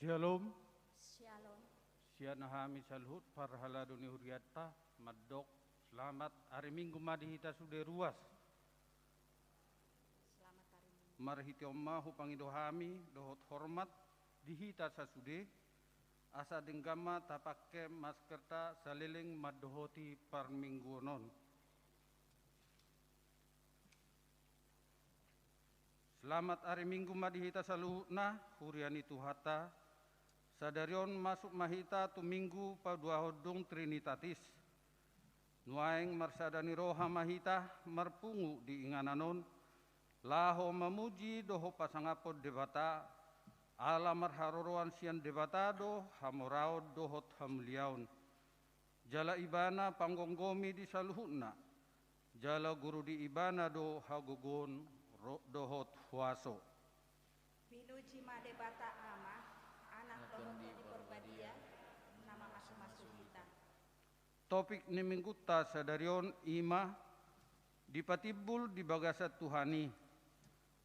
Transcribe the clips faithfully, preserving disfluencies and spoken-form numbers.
Syalom. Syalom. Sian hami saluhut parhalado ni hurianta, mandok selamat ari Minggu ma di hita sude ruas. Selamat ari Minggu. Marhite on ma hupangido hami dohot hormat di hita sasude, asa denggan ma tapangke maskerta saleleng mandohoti parmingguon on. Selamat ari Minggu ma di hita saluhutna, huria ni Tuhanta. Sadari on masuk ma hita tu Minggu paduahon dung Trinitatis. Nuaeng marsada ni roha ma hita marpungu di inganan on, laho mamuji dohot pasangaphon Debata, ala marharoroan sian Debata do hamoraon dohot hamuliaon. Jala Ibana panggomgomi di saluhutna, jala guru di Ibana do hagogoon ro-, dohot huaso. Pinuji ma Debata Ama, Anak dohot Tondi Porbadia, na mamasumasu hita. Topik ni Minggunta sadari on i ma dipatimbul di bagasan Tuhan i.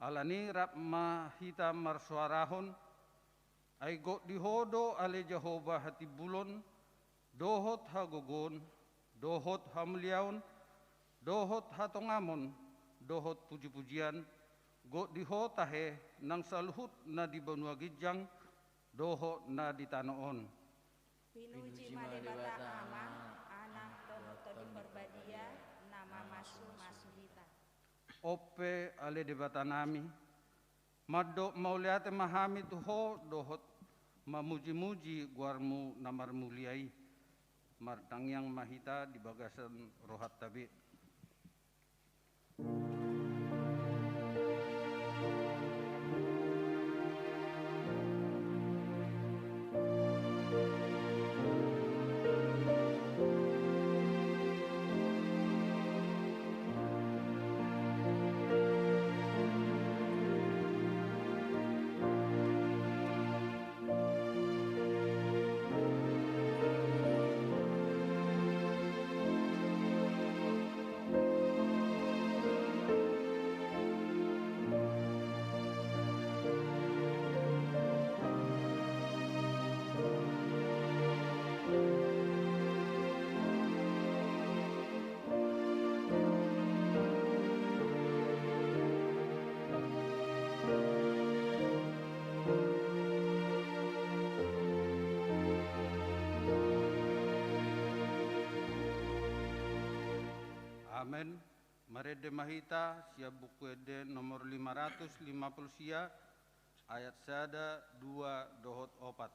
Alani rap ma hita marsoarahon, ai gok di Ho do ale Jahowa hatimbulon, dohot hagogoon, dohot hamuliaon, dohot hatongamon, dohot pujipujian, gok di Ho tahe nang saluhut na di banua ginjang, dohot na di tano on. Pinuji ma Debata Ama, Anak dohot Tondi Porbadia, na mamasumasu hita. On pe ale Debatanami, mandok mauliate ma hami tu Ho dohot mamujimuji goarMu na marmulia i. Martangiang ma hita di bagasan rohanta be. Amen. Marende ma hita sian Buku Ende nomor lima ratus lima puluh sia, ayat sada, dua dohot opat.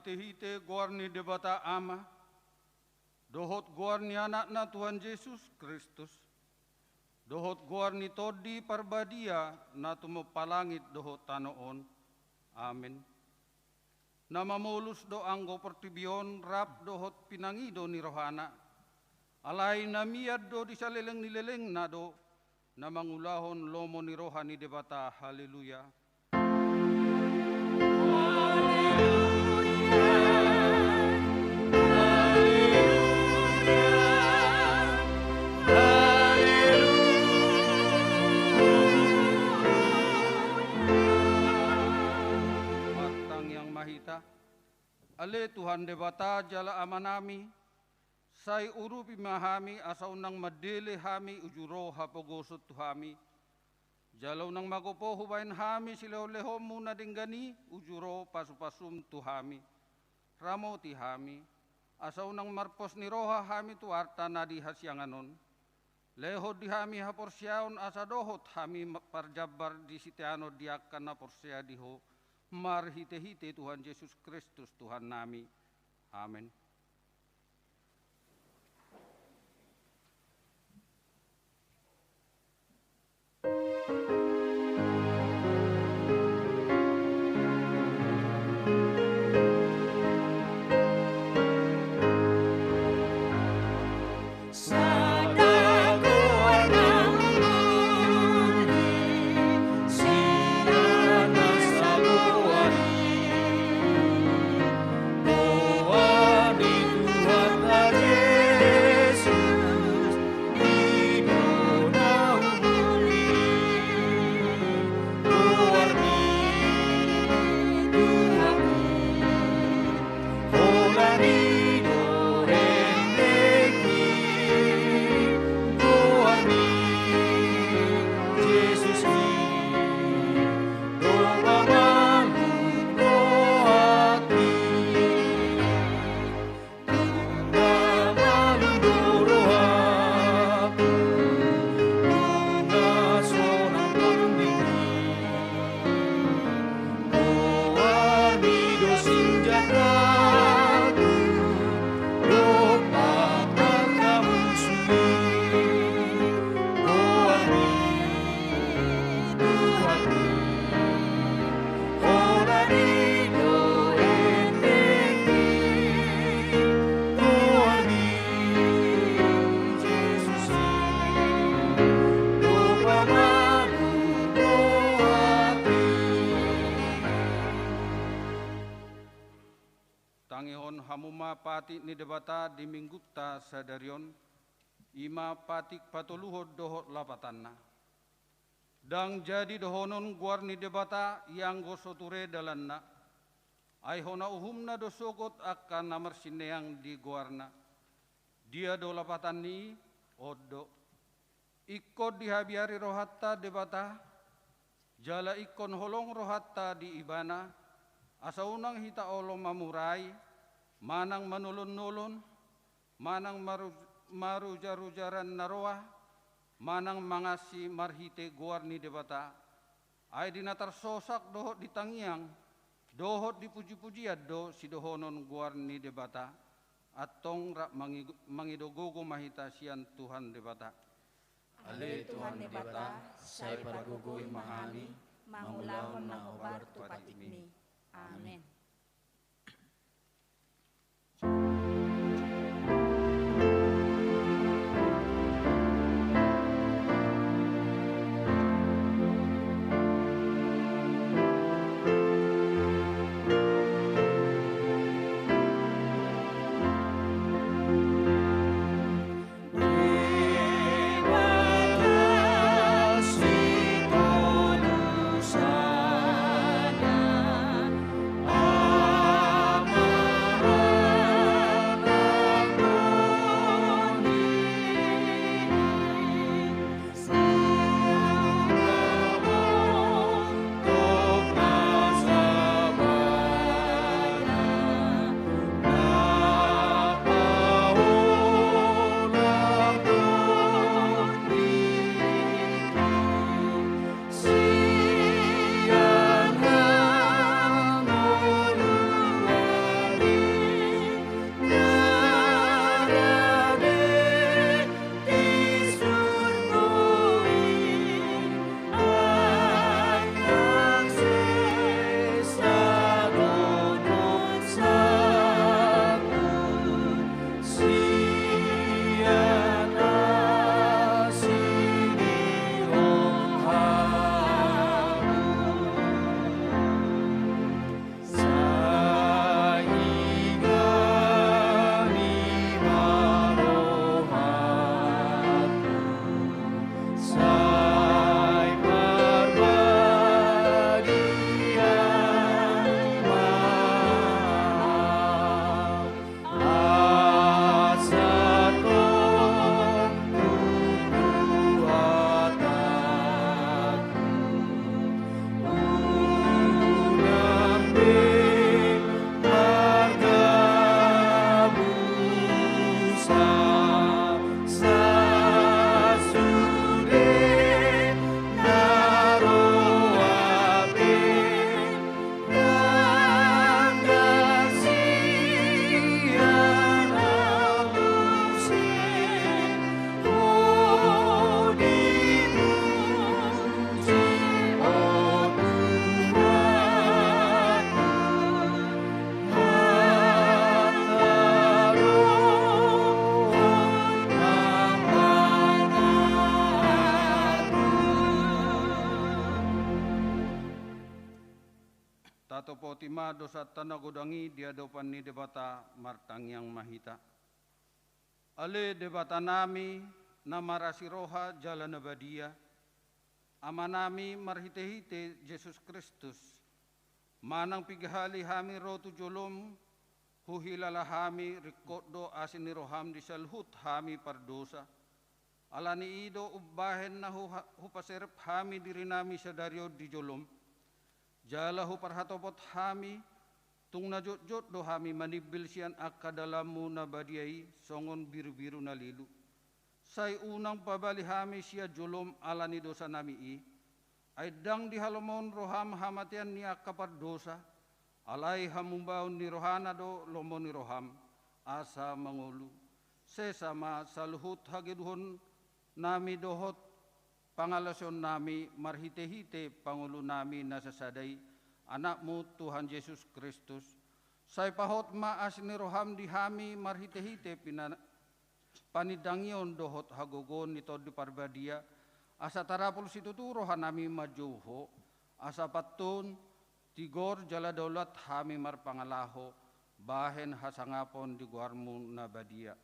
Marhitehite goar ni Debata Ama, dohot goar ni Anakna Tuhan Jesus Kristus, dohot goar ni Tondi Parbadia na tumompa langit dohot tano on. Amen. Na mamolus do anggo portibi on rap dohot pinangido ni rohana. Alai na mian do di saleleng ni lelengna do, na mangulahon lomo ni roha ni Debata. Haleluya. Martangiang ma hita. Ale Tuhan Debata jala Amanami, sai urupi ma hami asa unang mandele hami uju ro hapogoson tu hami. Jala unang magopo hubahen hami silehonlehonmu na denggan i uju ro pasupasum tu hami. Ramoti hami, asa unang marpos ni roha hami tu arta na di hasiangan on. Lehon di hami haporseaon asa dohot hami ma-, parjambar di siteanon di angka na porsea di Ho, marhitehite Tuhan Jesus Kristus Tuhannami. Amen. Tangihon hamu ma patik ni Debata di Minggunta sadari on, i ma patik patoluhon dohot lapatanna. Ndang jadi dohonon goar ni Debata ianggo so ture dalanna. Ai hona uhumna do sogot angka na marsineang di goarna. Dia do lapatan ni i? On do. Ingkon dihabiari rohanta Debata, jala ingkon holong rohanta di Ibana, asa unang hita olo mamurai, manang manolonolon, manang maru-, marujarujaran na roa, manang mangansi marhite goar ni Debata. Ai di na tarsosak dohot di tangiang, dohot di pujipujian do sidohonon goar ni Debata. Antong rap mangi-, mangido gogo ma hita sian Tuhan Debata. Ale Tuhan Debata, sai pargogoi ma hami mangulahon na hombar tu patikmi. Amen. Topoti ma dosanta na godang i di adopan ni Debata. Martangiang ma hita. Ale Debatanami, na marasi roha jala na badia, Amanami marhitehite Jesus Kristus, manang piga hali hami ro tu jolom, huhilala hami ringkot do asi ni roham di saluhut hami pardosa. Alani i do umbahen na huha-, hupaserep hami dirinami sadari on di jolom, jala huparhatopot hami, tung na jotjot do hami manimbil sian angka dalanmu na badia i songon birubiru na lilu. Sai unang pabali hami sian jolom ala ni dosanami i. Ai ndang dihalomohon roham hamatean ni angka pardosa, alai hamubaon ni rohana do lomo ni roham, asa mangolu. Sesa ma saluhut hagedukonnami dohot pangalaosionnami marhitehite Pangolunami na sasada i, Anakmu Tuhan Jesus Kristus. Sai pahot ma asi ni roham di hami marhitehite pina-, panindangion dohot hagogoon ni Tondi Parbadia, asa tarapul situtu rohanami manjou Ho, asa pantun, tigor jala daulat hami marpangalaho, bahen hasangapon di goarmu na badia.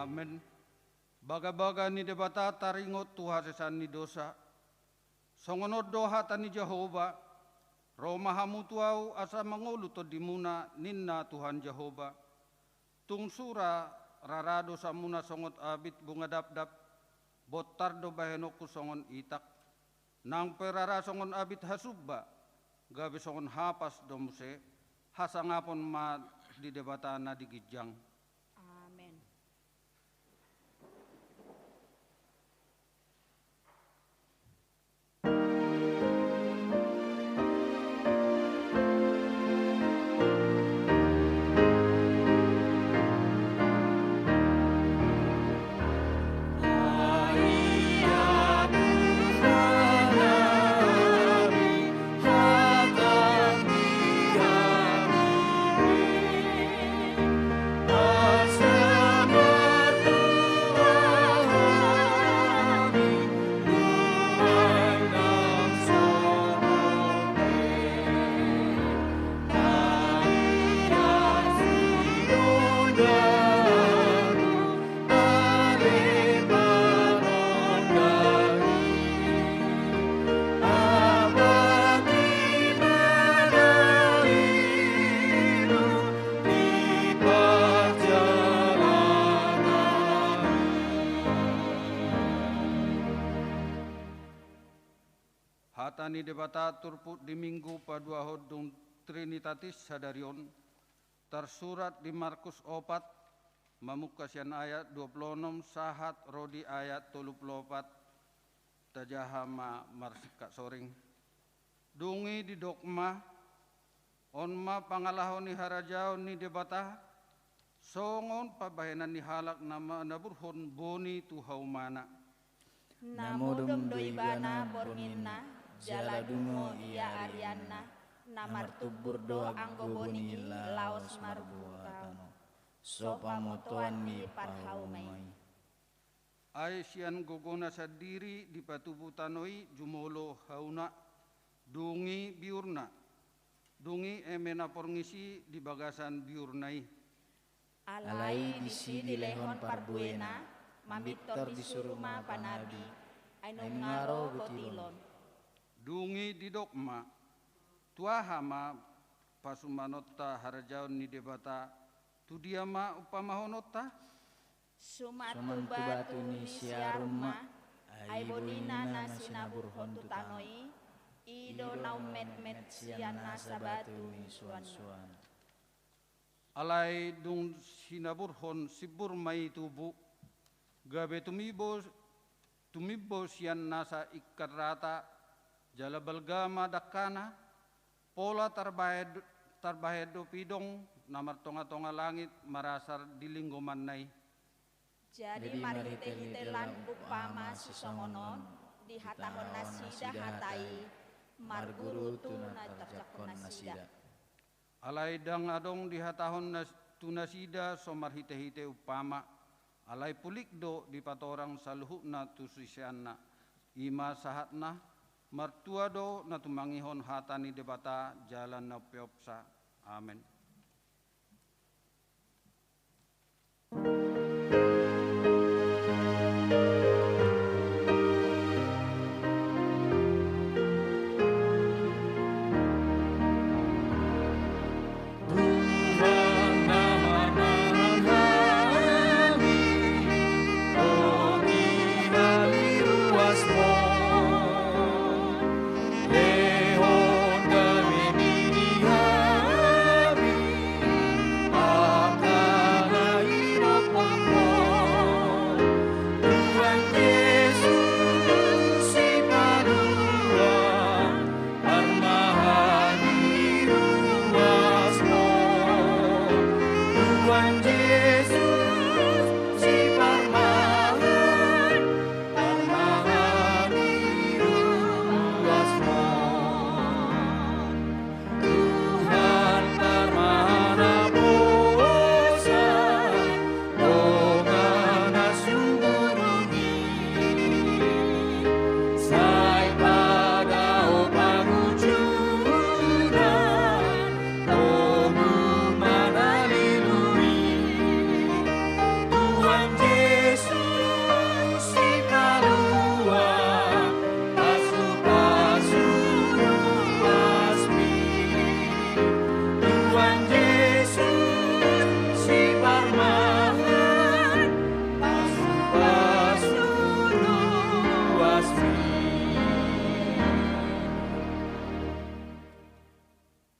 Amen. Bagabaga ni Debata taringot tu hasesaan ni dosa. Songon on do hata ni Jahowa, ro ma hamu tu Ahu asa mangolu tondimuna, ninna Tuhan Jahowa. Tung sura rara dosamuna songon abit bunga dapdap, bontar do bahenonku songon itak. Nang pe rara songon abit hasumba, gabe songon hapas do muse, hasangapon ma di Debata na di ginjang. Amen. Hata ni Debata turpuk di Minggu paduahon dung Trinitatis sadari on, tarsurat di Markus opat, mamungka sian ayat dua pulu onom sahat ro di ayat tolu pulu opat. Tajaha ma marsingkat soring. Dung i didok ma, on ma pangalaho ni harajaon ni Debata, songon pambahenan ni halak na manaburhon boni tu haumana. Na modom do ibana borngin na, jala dungo ia arian na, na martumbur do anggo boni i laos marbuah tano. So pamotoan ni parhauma i. Ai sian gogona sandiri dipatubu tano i jumolo hauna, dung i biurna, dung i eme na porngis i di bagasan biurna i. Alai disi dilehon parbuena, mamintor disuru ma panabi, ai nunga ro botilon. Dung i didok ma, tu aha ma pasumanonta harajaon ni Debata, tu dia ma umpamahononta? Suman tu batu ni siarum ma, ai bonina na sinaburhon tu tano i, i do na ummetmet sian nasa batu ni suansuan. Alai dung sinaburhon simbur ma i tubu, gabe tumimbo, tumimbo sian nasa ingkar rata, jala balga ma dangkana, pola tarbahen, tarbahen do pidong na martongatonga langit marasar di linggomanna i. Jadi marhitehite lan umpama sisongon on, dihatahon nasida hata i, marguru tu na tarjangkon nasida. Alai ndang adong dihatahon nas-, tu nasida so marhitehite umpama, alai pulik do dipatorang saluhutna tu siseanna. I ma sahatna, martua do na tumangihon hata ni Debata jala na umpeopsa. Amen.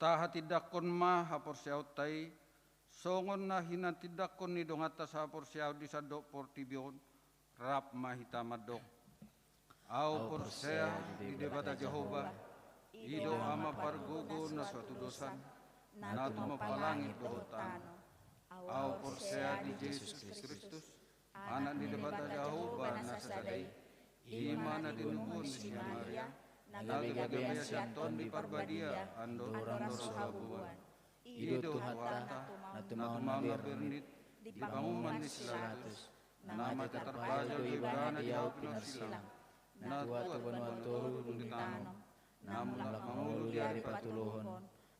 Tahatindangkon ma haporseaonta i, songon na hinatindangkon ni donganta sahaporseaon di sandok portibi on, rap ma hita mandok. Ahu porsea di Debata Jahowa, i do Ama pargogo na so hatudosan, na tumompa langit dohot tano. Ahu porsea di Jesus Kristus, Anak ni Debata Jahowa na sasada i, i ma na tinubuhon ni si Maria, na gabegabean sian Tondi Parbadia andorang so habuan. I do Tuhanta, na tumangihon na bernit di panguhuman ni si Pilatus, na mate tarpajal do ibana di ahu pinarsilang, na tua tu banua toru dung ditanom, na mulak mangolu di ari patoluhon,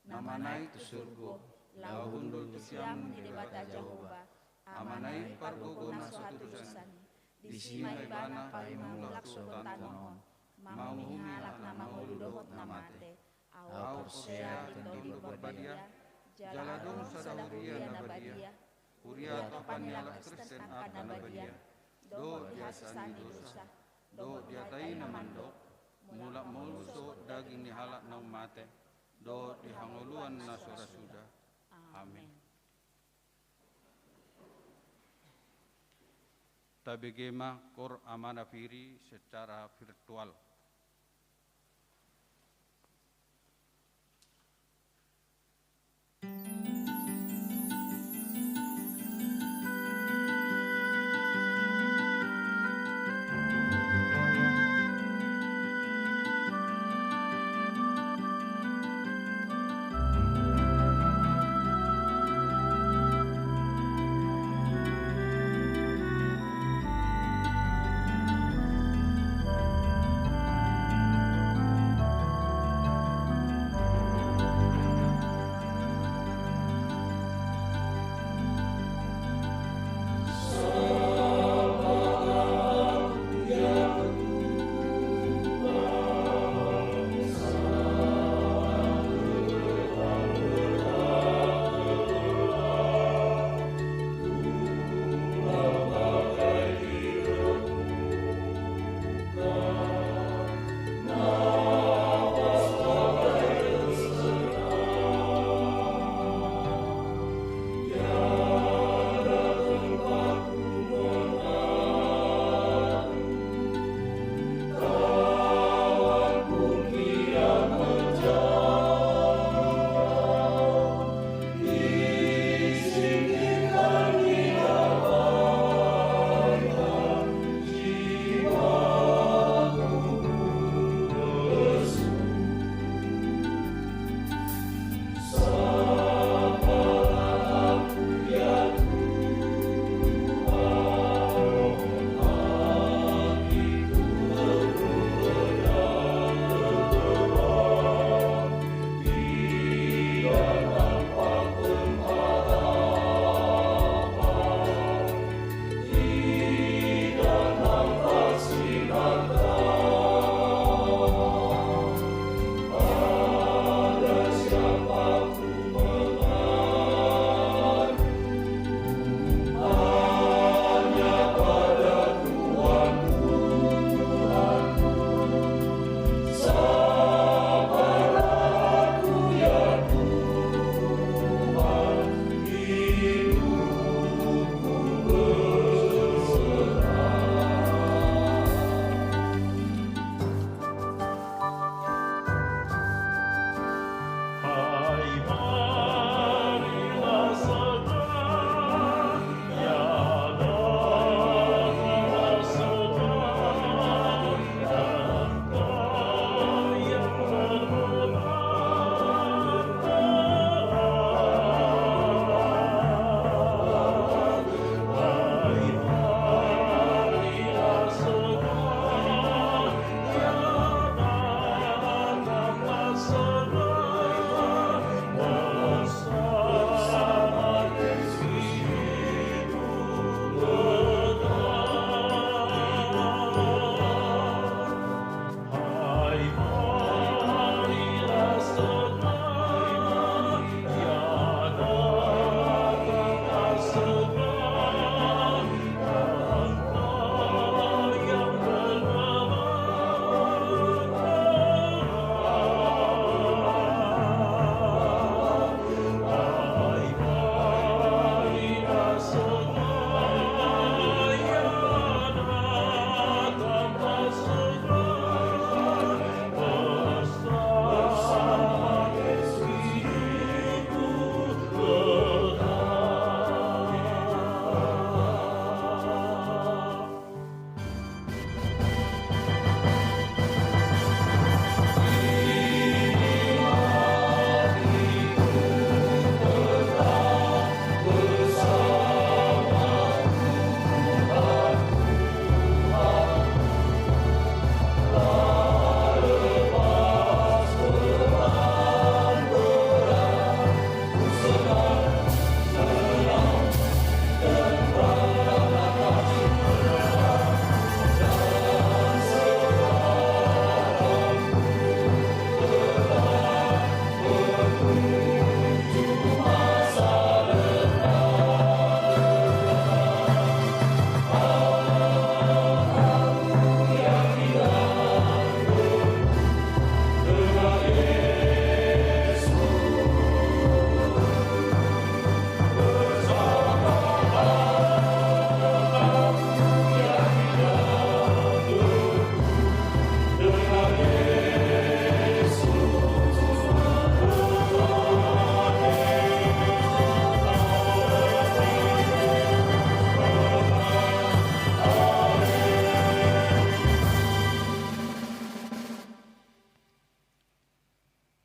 na manaek tu surgo, laho hundul tu siamun ni Debata Jahowa, Amana i pargogo na so hatudosan i. Disi ma ibana paima mulak tu tano on, manguhumi halak na mangolu dohot na mate. Ahu porsea di Tondi Parbadia, jala adong sada huria na badia, huria tongan ni halak Kristen angka na badia, dohot di hasesaan ni dosa, dohot di hata i na mandok, mulak mauliate daging ni halak naung mate, dohot di hangoluan na so ra suda. Amen. Tabege ma Koor Amana Piri secara virtual.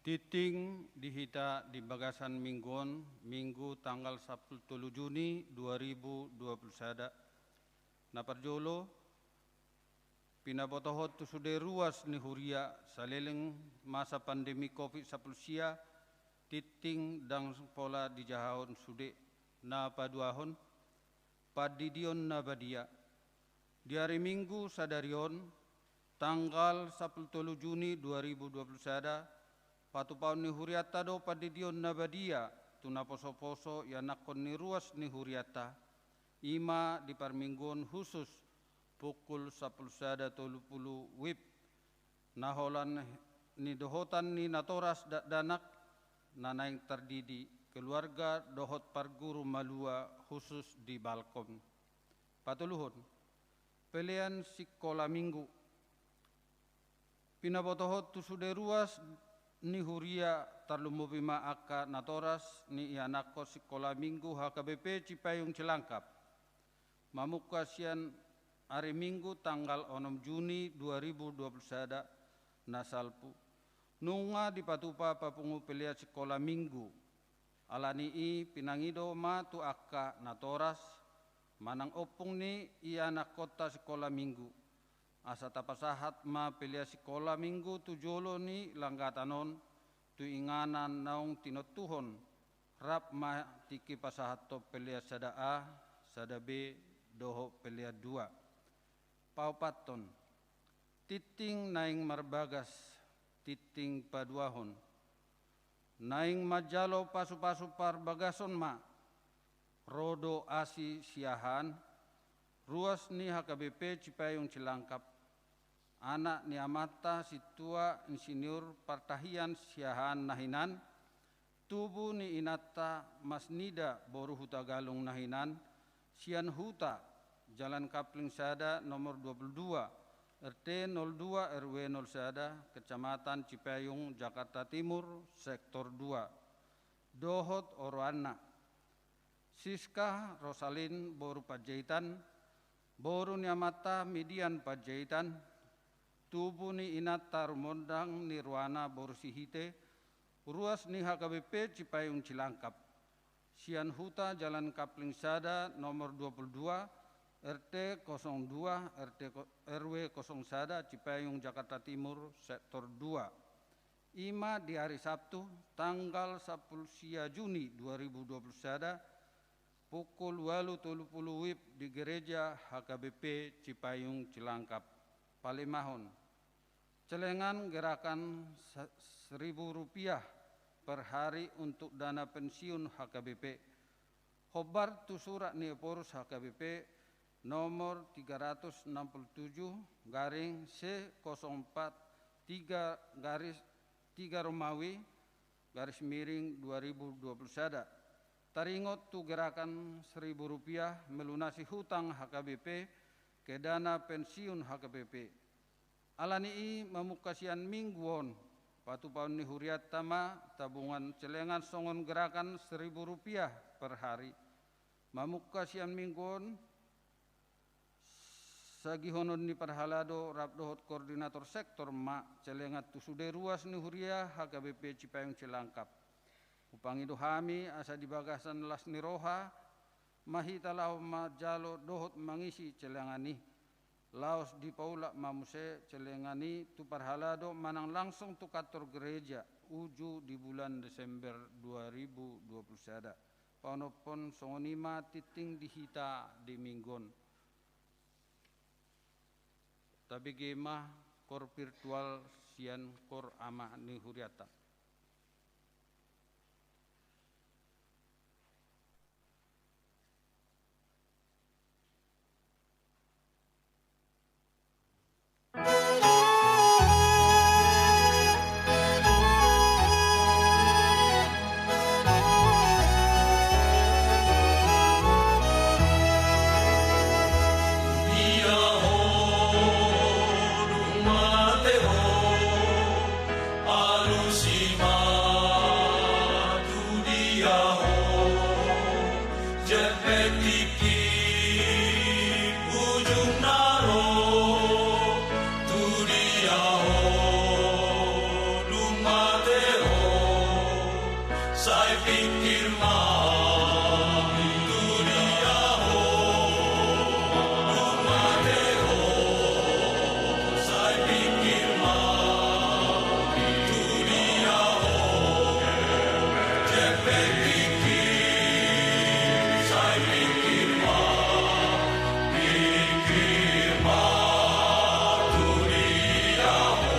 Tingting di hita di bagasan minggu on, Minggu tanggal sampulu tolu Juni dua ribu dua puluh sada. Na parjolo, pinabotohon tu sude ruas ni huria saleleng masa pandemi covid sampulu sia, tingting ndang pola dijahahon sude. Na paduahon, pandidion na badia. Di ari Minggu sadari on, tanggal sampulu tolu Juni dua ribu dua puluh sada, patupaon ni hurianta do pandidion na badia tu naposoposo ianakhon ni ruas ni hurianta, i ma di parmingguon husus pukul sampulu sada tolu pulu wib, na holan nidohotan ni natoras dakdanak na naeng tardidi, keluarga dohot parguru malua husus di Balkom. Patoluhon, pelean sikola Minggu. Pinabotohon tu sude ruas ni huria, tarlumobi ma angka natoras ni ianakhon sikola Minggu H K B P Cipayung Cilangkap, mamungka sian ari Minggu tanggal onom Juni dua ribu dua puluh sada na salpu, nunga dipatupa papungu pelean sikola Minggu. Ala ni i, pinangido ma tu angka natoras manang ompung ni ianakhonta sikola Minggu, asa tapasahat ma pelean sikola Minggu tu jolo ni langgatan on, tu inganan naung tinontuhon, rap ma tingki pasahathon pelean sada A, sada B, dohot pelean dua. Paopathon, tingting naeng marbagas, tingting paduahon. Naeng manjalo pasupasu parbagason ma, ro do asi Siahaan, ruas ni H K B P Cipayung Cilangkap, anak ni amanta Sintua Insinyur Partahian Siahaan na hinan, tubu ni inanta Masnida boru Hutagalung na hinan, sian huta Jalan Kapling sada nomor dua puluh dua, R T nol dua R W nol sada, Kecamatan Cipayung, Jakarta Timur, Sektor dua. Dohot oroanna, Siska Rosalin boru Panjaitan, boru ni amanta Midian Panjaitan, tubu ni inanta Rumondang Nirwana boru Sihite, ruas ni H K B P Cipayung Cilangkap, sian huta Jalan Kapling sada nomor dua puluh dua, R T kosong dua, R T ko-, R W kosong sada, Cipayung, Jakarta Timur, Sektor dua. I ma di ari Sabtu, tanggal sampulu sia Juni dua ribu dua puluh sada, pukul ualu tolu pulu wib di gereja H K B P Cipayung Cilangkap. Palimahon, celengan gerakan se-, seribu rupiah per hari untuk dana pensiun H K B P. Hombar tu surat ni Ephorus H K B P nomor tiga ratus enam puluh tujuh garing C kosong empat tiga garis tiga Romawi garis miring dua ribu dua puluh sada. Taringot tu gerakan seribu rupiah melunasi hutang H K B P ke dana pensiun H K B P. Ala ni i, mamungka sian Minggu on, patupaon ni hurianta ma tabungan celengan songon gerakan seribu rupiah per hari. Mamungka sian Minggu on, sagihonon ni parhalado rap dohot koordinator sektor ma celengan tu sude ruas ni huria H K B P Cipayung Cilangkap. Hupangido hami asa di bagasan las ni roha ma hita laho manjalo dohot mangisi celengan i. Laos dipaulak ma muse celengan i tu parhalado manang langsung tu kantor gereja uju di bulan Desember dua ribu dua puluh sada. Paonomhon, songon i ma tingting di hita di Minggu on. Tabege ma koor virtual sian koor ama ni hurianta. Sai pingkir ma tu dia ho, dung mate ho. Sai pingkir ma tu dia ho, jempek pingkir. Sai pingkir ma, pingkir ma tu dia ho.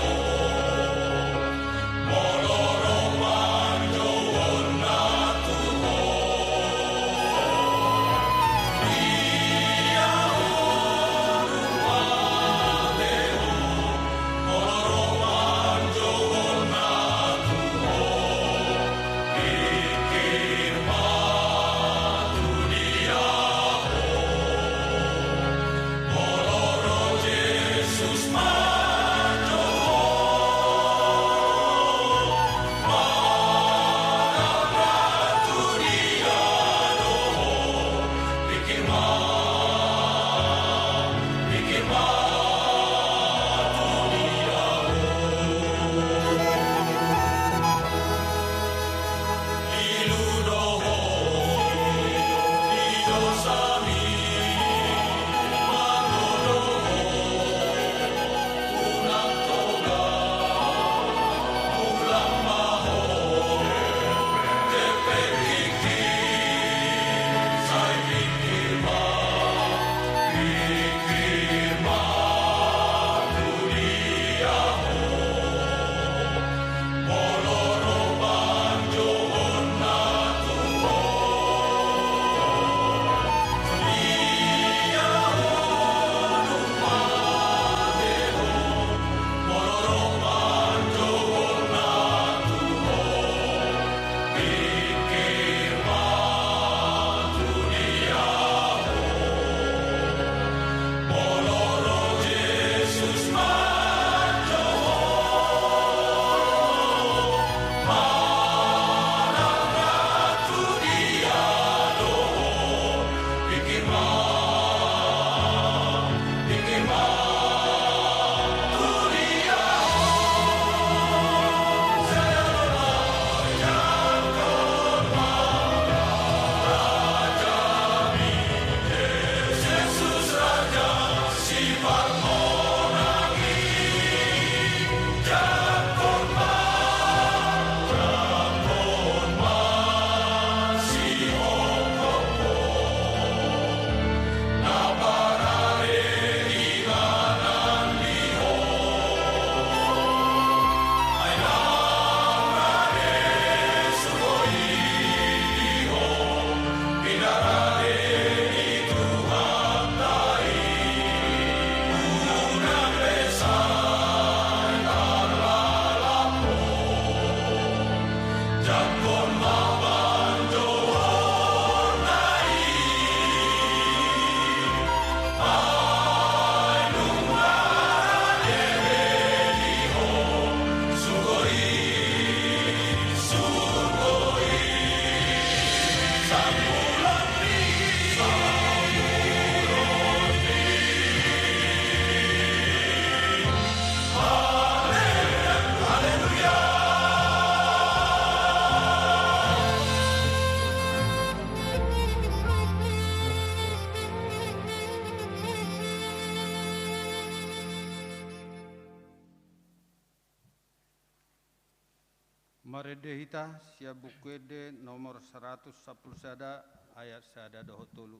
Marende hita sian Buku Ende nomor saratus sampulu sada, ayat sada dohot tolu.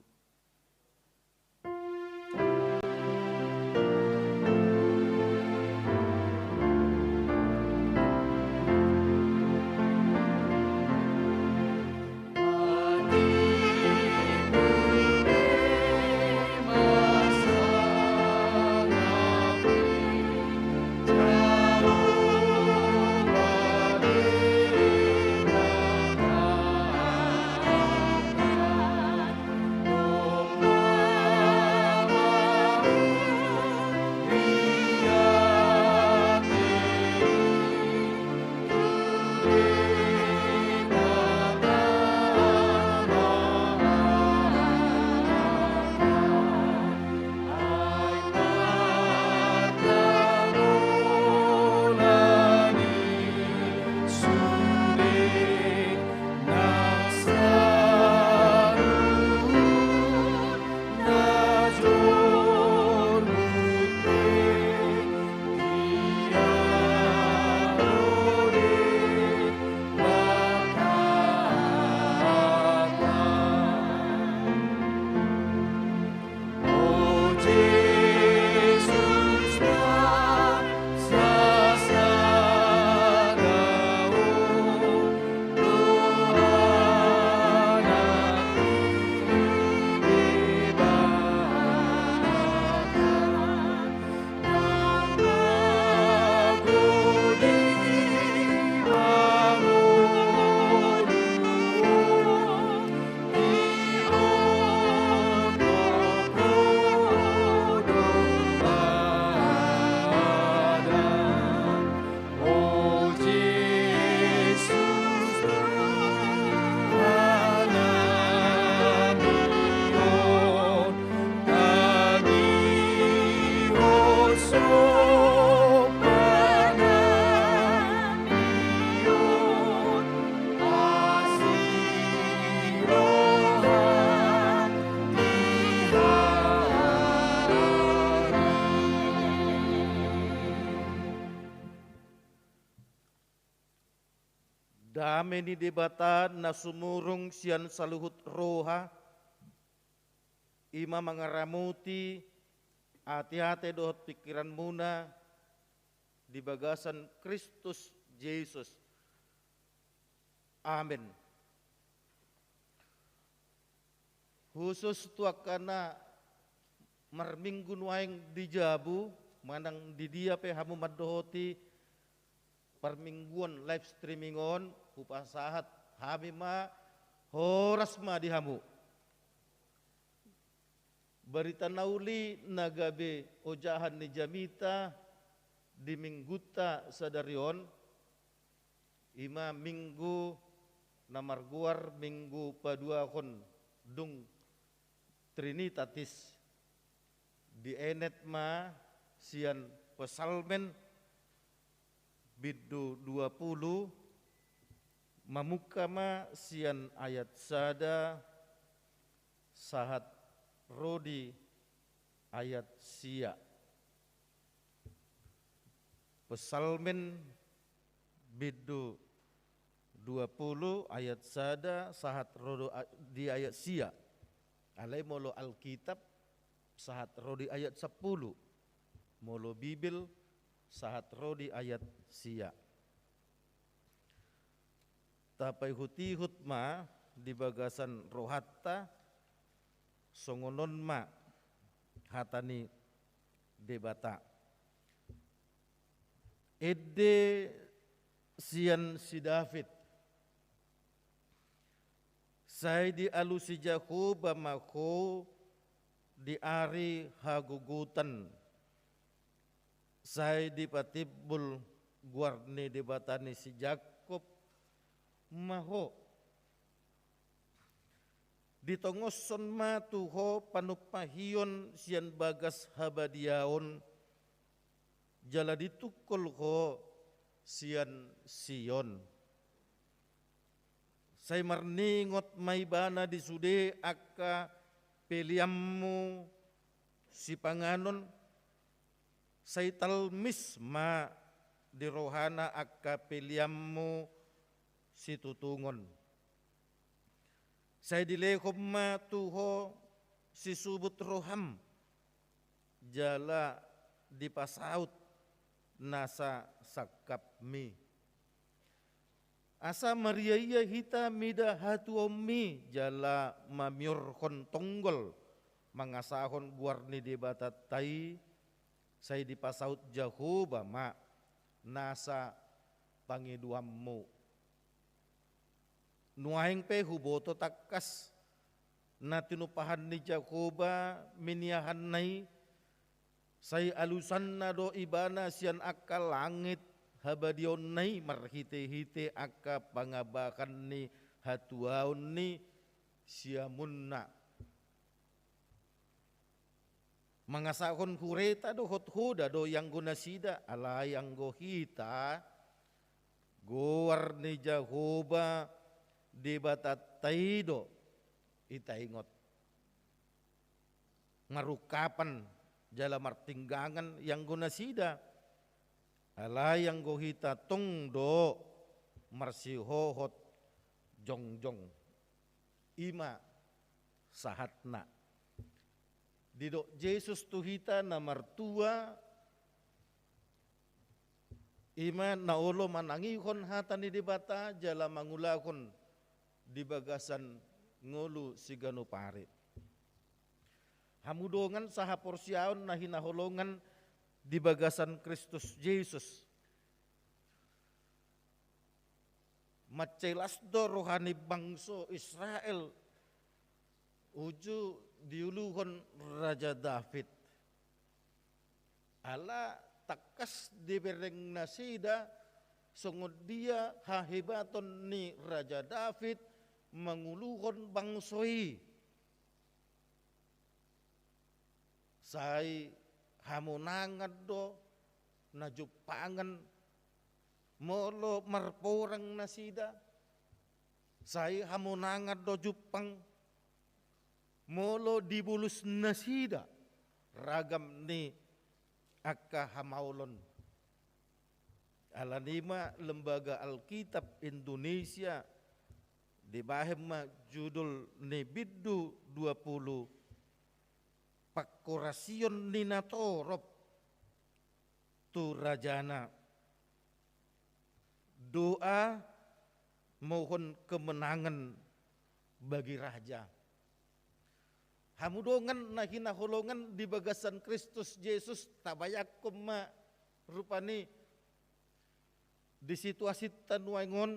Dame ni Debata na sumurung sian saluhut roha, i ma mangaramoti ateate dohot pingkiranmuna di bagasan Kristus Jesus. Amen. Khusus tu angka na marminggu nuaeng di jabu, manang di dia pe hamu mandohoti parmingguon live streaming on, hupasahat hami ma, horas ma di hamu. Barita na uli na gabe ojahan ni jamita di minggunta sadari on, i ma minggu na margoar minggu paduahon dung Trinitatis, dienet ma sian Psalmen bindu dua pulu, mamungka ma sian ayat sada sahat ro di ayat sia. Psalmen bindu dua pulu ayat sada sahat ro do a-, di ayat sia. Alai molo Alkitab sahat ro di ayat sampulu. Molo Bibel sahat ro di ayat sia. Tapaihut-ihut ma di bagasan rohanta, songon on ma hata ni Debata. Ende sian si David. Sai dialusi Jahowa ma ho di ari hagogotan. Sai dipatimbul goar ni Debata ni si Jakkob ma ho. Ditongoshon ma tu ho panumpahion sian bagas habadiaon, jala ditungkol ho sian Sion. Sai marningot ma ibana di sude angka peleanmu sipanganon, sai talmis ma di rohana angka peleanmu situtungon. Sai dilehon ma tu ho sisubut roham, jala dipasaut nasa sangkapmi. Asa mariaia hita mida hatuaonmi jala mamiorhon tonggol mangasahon goar ni Debatanta i, sai dipasaut Jahowa ma nasa pangidoanmu. Nuaeng pe huboto tangkas na tinumpahan ni Jahowa miniahanna i, sai alusanna do ibana sian angka langit habadiaonna i marhite-hite angka pangabahan ni hatuaon ni siamunna. Mangasahon hureta dohot hoda do ianggo nasida, alai anggo hita, goar ni Jahowa Debatanta i do itaingot. Marungkapan jala martinggangan ianggo nasida, alai anggo hita tong do marsihohot jongjong. I ma sahatna. Didok Jesus tu hita na martua, i ma na olo manangihon hata ni Debata jala mangulahon di bagasan ngolu siganup ari. Hamu dongan sahaporseaon na hinaholongan di bagasan Kristus Jesus. Mansai las do roha ni bangso Israel uju diuluhon Raja David. Ala tangkas dibereng nasida songon dia hahebaton ni Raja David manguluhon bangso i. Sai hamonangan do na jumpangan molo marporang nasida. Sai hamonangan do jumpang molo dibolus nasida ragam ni angka hamaolon. Alani ma Lembaga Alkitab Indonesia dibahen ma judul ni bindu dua pulu, Panghorasion ni natorop tu rajana. Doa mohon kemenangan bagi raja. Hamu dongan na hinaholongan di bagasan Kristus Jesus, tabayangkon ma rupani di situasinta nuaeng on,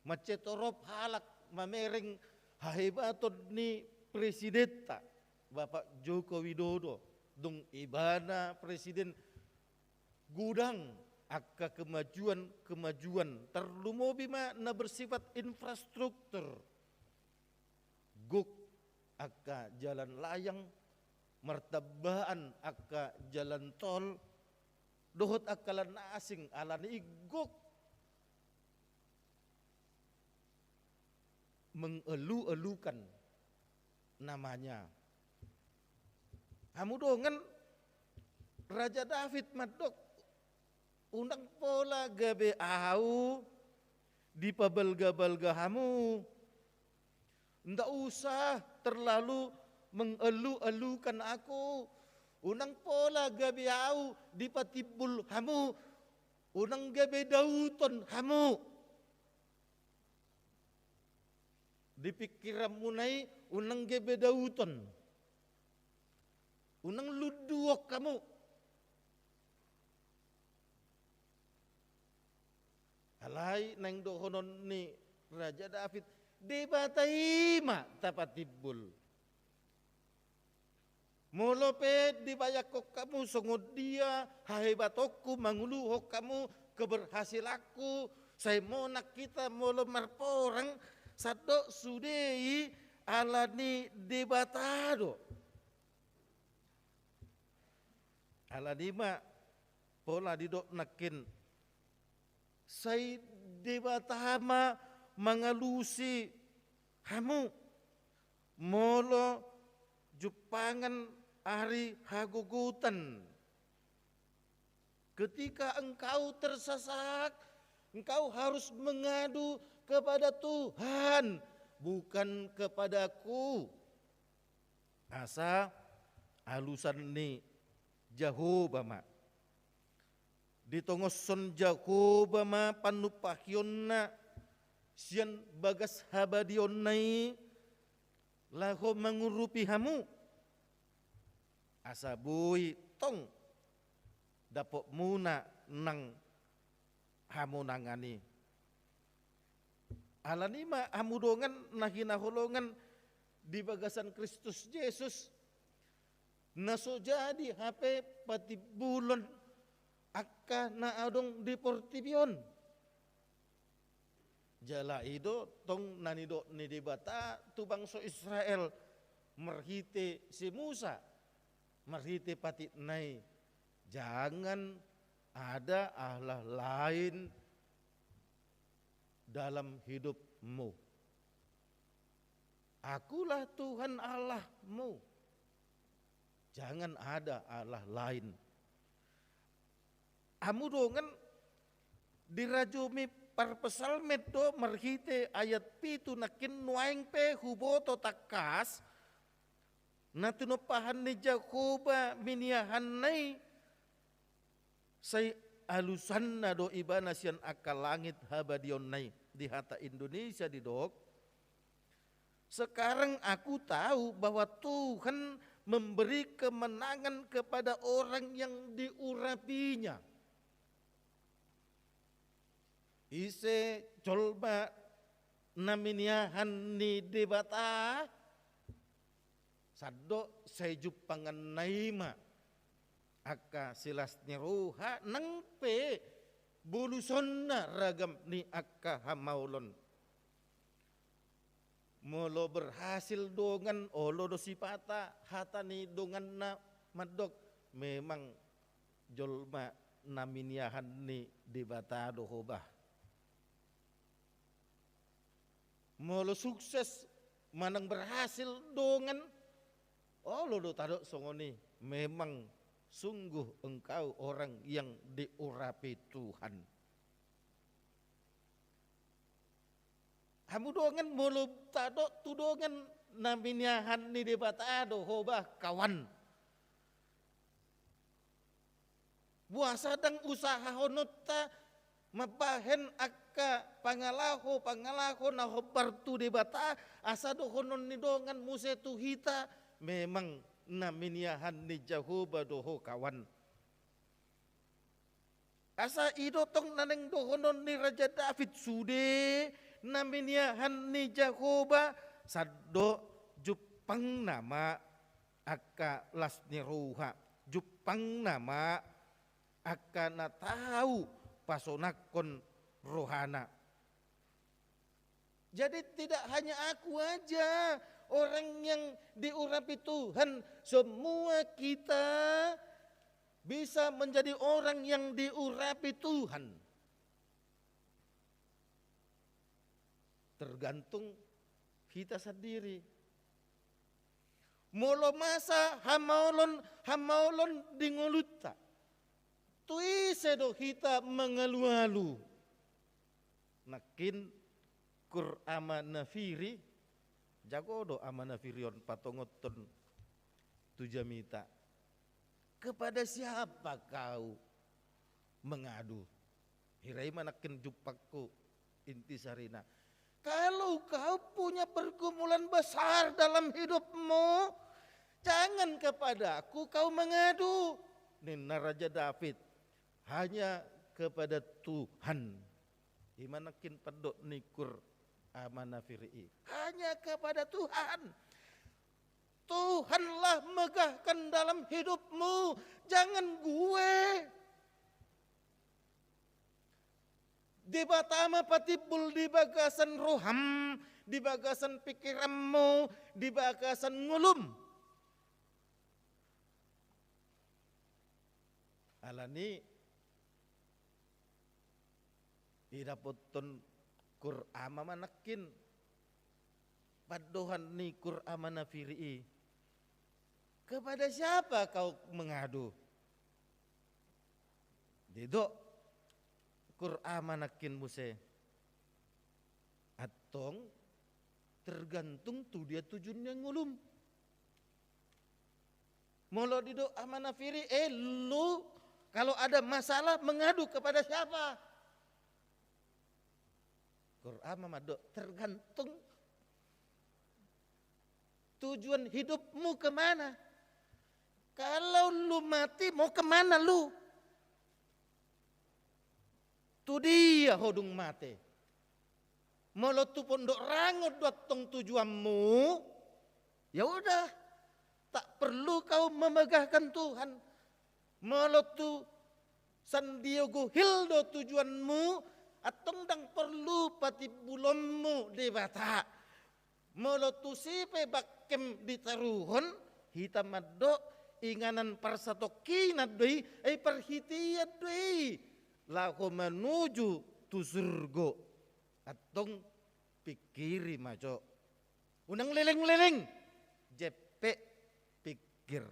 mansai torop halak mamereng hahebaton ni presidenta, Bapak Joko Widodo, dung ibana presiden godang angka kemajuan-kemajuan, tarlumobi ma na bersifat infrastruktur. Gok angka jalan layang, martambaan angka jalan tol, dohot angka lan asing, alani i gok mengeluh-eluhkan namanya. Hamu dongan, Raja David mandok, unang pola gabe ahu dipabalga-balga hamu. Ndak usah terlalu mengeluh-eluhkan aku. Unang pola gabe ahu dipatimbul hamu. Unang gabe dauton hamu. Di pingkiranmuna i unang gabe dauton. Unang lunduon hamu. Alai naeng dohonon ni Raja David, Debata i ma tapatimbul. Molo pe dibayangkon hamu songon dia hahebatonku manguluhon hamu keberhasilanku, sai monang hita molo marporang, sandok sude i alani Debata do. Alani ma pola didok nangkin, sai Debata ma mangalusi hamu molo jumpangan ari hagogotan. Ketika engkau tersesak, engkau harus mengadu kepada Tuhan, bukan kepadaku. Asa alusan ni Jahowa ma. Ditongoshon Jahowa ma panumpahionna sian bagas habadiaonna i laho mangurupi hamu, asa boi tong dapotmuna nang hamonangan i. Alani ma hamu dongan na hinaholongan di bagasan Kristus Jesus, na so jadi hape patimbulon angka na adong di portibi on. Jala i do tong na nidok ni Debata tu bangso Israel marhite si Musa, marhite patikna i, jangan ada Allah lain dalam hidupmu. Akulah Tuhan Allahmu. Jangan ada Allah lain. Hamu dongan, dirajumi parpsalmen do marhite ayat pitu nangkin, nuaeng pe huboto tangkas na tinumpahan ni Jahowa miniahanna i, sai alusanna do ibana sian angka langit habadiaonna i. Di hata Indonesia didok, sekarang aku tahu bahwa Tuhan memberi kemenangan kepada orang yang diurapinya. Ise jolma na miniahan ni Debata, sandok sai jumpanganna i ma angka silas ni roha nang pe bolusonna ragam ni angka hamaolon. Molo berhasil dongan, olo do sipata hata ni donganna mandok, memang jolma na miniahan ni Debata do ho bah. Molo sukses manang berhasil dongan, olo do tadok songon i, memang Sungguh engkau orang yang diurapi Tuhan. Hamu dongan, molo tadok tu dongan, na miniahan ni Debata do ho bah kawan. Boasa ndang usahahononta mambahen angka pangalaho, pangalaho na hombar tu Debata, asa dohonon ni dongan muse tu hita, memang na miniahan ni Jahowa do ho kawan. Asa i do tong na naeng dohonon ni Raja David, sude na miniahan ni Jahowa, sandok jumpangna ma angka las ni roha, jumpangna ma angka na tau pasonangkon rohana. Jadi tidak hanya aku aja orang yang diurapi Tuhan, semua kita bisa menjadi orang yang diurapi Tuhan. Tergantung hita sandiri. Molo masa hamaolon, hamaolon di ngolunta, tu ise do hita mangalualu? Nangkin kur Ama Nafiri, jago do Ama Nafiri on patongothon tu jamita. Kepada siapa kau mengadu? Hira i ma nangkin jumpangku intisarina. Kalau kau punya pergumulan besar dalam hidupmu, jangan kepadaku kau mengadu, ninna Raja David. Hanya kepada Tuhan. I ma nangkin pandok ni kur Ama Nafiri i. Hanya kepada Tuhan. Tuhanlah megahkan dalam hidupmu, jangan gue. Debata ma patimbul di bagasan roham, di bagasan pikiranmu, di bagasan ngolum. Alani i dapothon kur Ama ma nangkin pandohan ni kur Ama Nafiri i. Kepada siapa kau mengadu? Didok kur Ama nangkin muse. Antong tergantung tu dia tujuan ni ngolum. Molo didok Ama Nafiri, eh, lu kalau ada masalah mengadu kepada siapa? Kur Ama mandok, tergantung tujuan hidupmu kemana. Kalau lu mati, mau kemana lu? Tu dia ho dung mate? Molo tu Pondok Rangon do antong tujuanmu, ya udah, tak perlu kau memegahkan Tuhan. Molo tu San Diego Hill do tujuanmu, antong ndang porlu patimbulonmu Debata. Molo tusi pe bangkem ditaruhon, hita mandok inganan parsatongkinan do i, ai parhitean do i laho manuju tu surgo. Antong pingkiri ma jo. Unang leleng-leleng, jempek pingkir.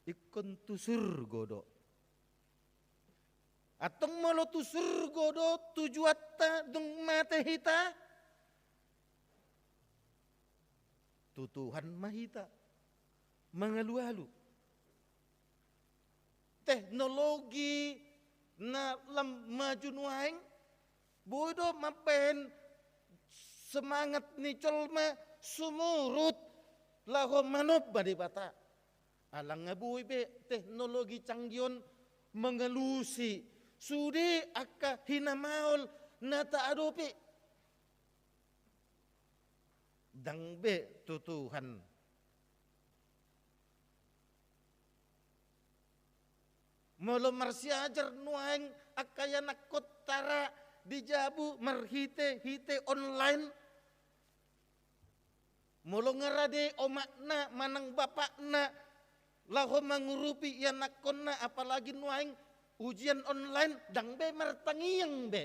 Ingkon tu surgo do. Antong molo tu surgo do tujuanta dung mate hita, tu Tuhan ma hita mangalualu. Teknologi na lam maju nuaeng, boi do mambahen semangat ni jolma sumurut laho manomba Debata. Ala nga boi be teknologi canggih on mangalusi sude angka hinamaol na taadopi. Ndang be tu Tuhan. Molo marsiajar nuaeng angka ianakhonta ra di jabu marhite-hite online, molo nga rade omakna manang bapakna laho mangurupi ianakhonna, apalagi nuaeng ujian online, ndang be martangiang be.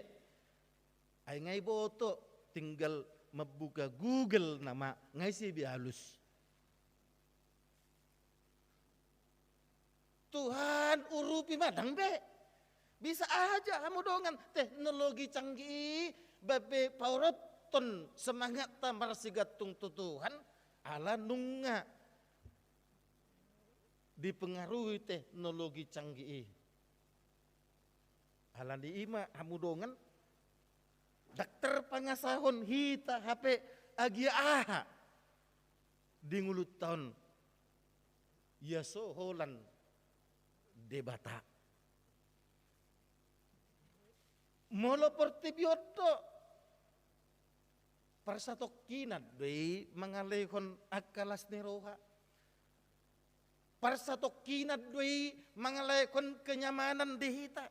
Ai nga iboto, tinggal mambuka Google nama, nga ise be alus. Tuhan urupi ma, ndang be. Bisa aja hamu dongan, teknologi canggih i, babe paorothon semangatta marsigantung tu Tuhan, ala nunga dipengaruhi teknologi canggih i. Alani i ma hamu dongan, ndang tarpangasahon hita hape agia aha di ngolunta on, ia so holan Debata. Molo portibi on do, parsatongkinan do i mangalehon angka las ni roha. Parsatongkinan do i mangalehon kenyamanan di hita.